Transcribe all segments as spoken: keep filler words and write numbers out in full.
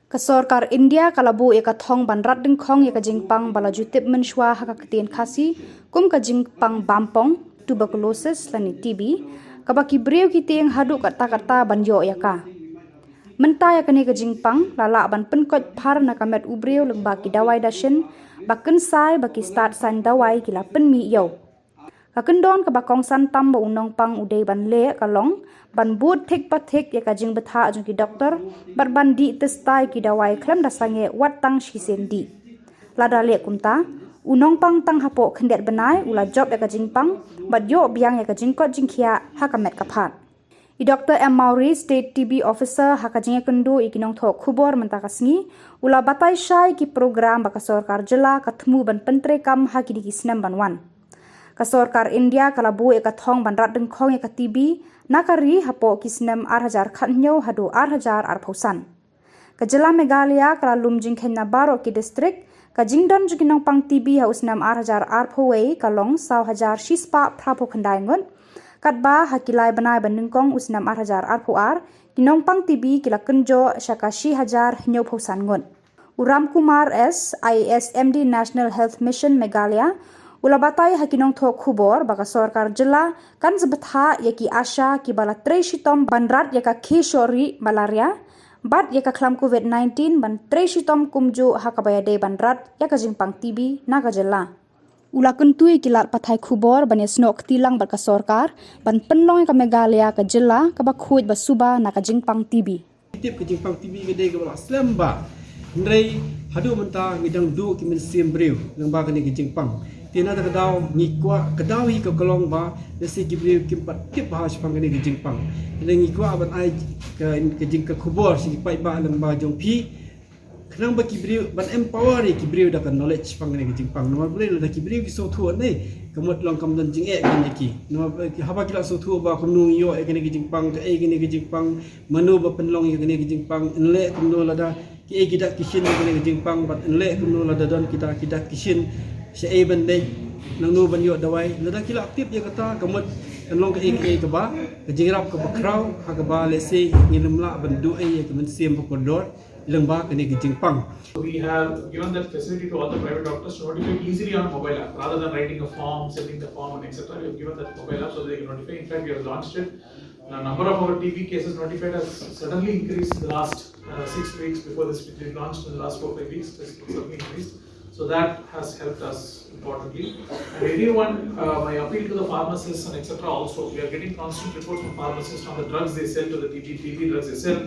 Ka sorkar India ka la buh ïa ka thong ban rat dyngkhong ïa ka jingpang ba la ju tip mynshuwa ha ka ktien Khasi kum ka jingpang bampong, tuberculosis lane T B, kaba ki briew ki tieng haduh katta katta ban ïoh ïa ka. Mynta ïa kane ka jingpang la lah ban pynkoit phar na ka met u briew lyngba ki dawai dashin ba kynsai ba ki stad saiñ dawai ki la pynmih ïa u. Ka kyndon kaba kongsan tam ba u nongpang u dei ban leh ka long ban bud thik pa thik ïa ka jingbthah jong ki doktor bad ban dih test ïa ki dawai khlem da sangeh wat tang shisien dih. Lada leh kumta, u nongpang tang hapoh khyndiat bnai u la jop ïa ka jingpang bad ïoh biang ïa ka jingkoit jingkhiah ha ka met ka phad. I Doctor M Mawrie, State T B Officer, ha ka jingïakynduh ïa ki nongthoh khubor mynta ka sngi, u la batai shai ki program ba ka sorkar jylla ka thmu ban pyntreikam ha kine ki snem ban wan. Ka sorkar India ka la buh ïa ka thong ban rat dyngkhong ïa ka T B na ka ri hapoh ki snem ar hajar khathynñiew haduh ar hajar arphew san. Ka jylla Meghalaya ka la lum jingkheiñ na baroh ki distrik. Ka jingdon jong ki nongpang T B ha u snem ar hajar arphew wei ka long saw hajar shispah phraphew khyndai ngut. Katba ha ki lai bnai ba nyngkong u snem ar hajar arphew ar, ki nongpang T B ki la kynjoh sha ka shi hajar hynñiewphew san ngut. U Ram Kumar S, I A S M D, National Health Mission Meghalaya, u la batai ha ki nongthoh khubor ba ka sorkar jylla kan sa bthah ïa ki ASHA kiba la trei shitom ban rat ïa ka khih shohrieh malaria bad ïa ka khlam covid nineteen ban trei shitom kumjuh ha kaba ïadei ban rat ïa ka jingpang T B na ka jylla. U la kyntu ïa ki lad pathai khubor ban ïasnoh kti lang bad ka sorkar ban pynlong ïa ka Meghalaya ka jylla kaba khuid ba suba na ka jingpang T B. Tip ka jingpang T B ka dei kaba la slem bha. Hynrei haduh mynta ngi dang duh ki mynsiem briew lyngba kane ka jingpang. Te na kata ka daw ngi kwah ka daw hi ka long ba lehse ki briew kim pat tip bha shaphang kane ka jingpang. Hynrei ngi kwah ban ai ka, ka jing ka khubor sha ki paidbah lyngba jong phi. Khnang ba ki briew ban empower ïa ki briew da ka knowledge shaphang kane ka jingpang. Namar balei lada ki briew ki sngewthuh ne ka mut long kam don jingeh kan ïa ki. Namar haba ki la sngewthuh ba kumno ngi ïoh ïa kane ka jingpang, kaei kane ka jingpang, mano ba pynlong ïa kane ka jingpang, yn leh kumno lada kiei ki dak ki shin ïa kane ka jingpang, bad yn leh kumno lada don kita ki dak ki shin, shaei ban leit, nangno ban ïoh dawai. Lada ki la tip ïa kata ka mut kan long kaei kaei kaba ka jingïarap kaba khraw ha kaba lehse ngin ym lah ban duh ei ïa ka mynsiem ba kordor lyngba kane ka jingpang. We have given that facility to all the private doctors to notify easily on mobile app rather than writing a form, sending the form, and et cetera. We have given that mobile app so that they can notify. In fact, we have launched it. The number of our T B cases notified has suddenly increased in the last uh, six weeks. Before this, we launched in the last four, five weeks. It's suddenly increased. So that has helped us importantly. And anyone, uh, my appeal to the pharmacists and et cetera also, we are getting constant reports from pharmacists on the drugs they sell to the T B, T B drugs they sell.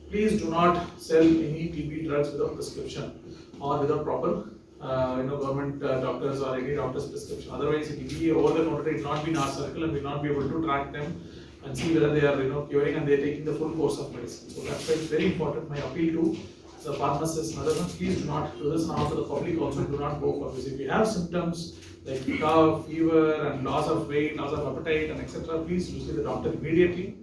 Please do not sell any T B drugs without prescription or without proper, uh, you know, government uh, doctors or any doctor's prescription. Otherwise, it will be over the counter, it will not be in our circle, and we will not be able to track them and see whether they are, you know, curing and they are taking the full course of medicine. So that's why it's very important. My appeal to the pharmacists and others, please do not do this. And also the public also, do not go for this. If you have symptoms like cough, fever, and loss of weight, loss of appetite, and et cetera, please visit the doctor immediately.